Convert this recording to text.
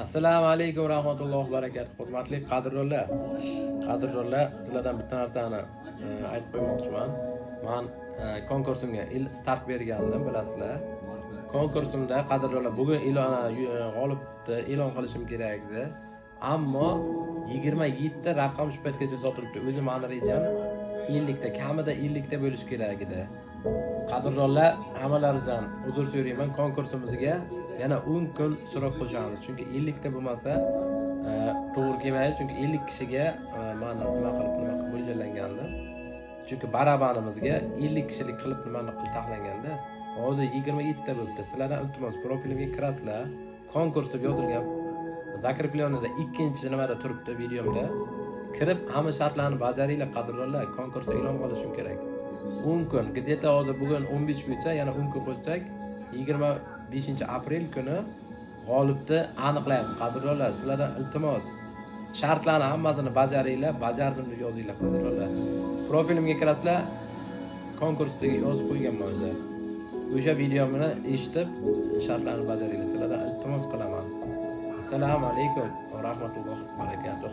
Assalomu alaykum rahmatullohi va barakatuh. Hurmatli qadrdonlar. Qadrdonlar, sizlardan bitta narsani aytib qo'ymoqchiman. Man konkursimga start bergandim, bilasizlar. Konkursimda, qadrdonlar, bugun e'lon, g'olibni e'lon qilishim kerak edi. Ammo 27 ta raqam shu paytgacha sotilibdi. O'zi mani rejam 50 ta, kamida 50 ta bo'lishi kerak edi. Qadrdonlar, hammalaringizdan uzr so'rayman. Konkursimizga yana 10 kun срок qo'shamiz. Chunki 50 ta bo'lmasa, to'g'ri kelmaydi. Chunki 50 kishiga mani nima qilib mo'ljallangandi. Chunki barabanimizga 50 kishilik qilib nimani qilib taxlanganda, hozir 27 ta bo'libdi. Sizlardan iltimos, profilimga kirasizlar. Konkurs deb yozilgan закреплённый da ikkinchi nimada turibdi videomda. Kirib hamma shartlarni bajaringlar, qadrdonlar. Konkursda e'lon qilishim kerak. 10 kun, где-то hozir bugun 15 bo'lsa, yana 10 kun qo'shsak, 25 aprel kuni g'olibni aniqlaymiz, qadrdonlar. Sizlardan iltimos, shartlarni hammasini bajaringlar, bajardim deb yozinglar, qadrdonlar. Profilimga kirasizlar, konkursdagi yozib qo'yganman o'zi. O'sha videomni eshitib, shartlarni bajaringlar. Sizlardan iltimos qilaman. Assalomu alaykum va rahmatullohi va barakatuh.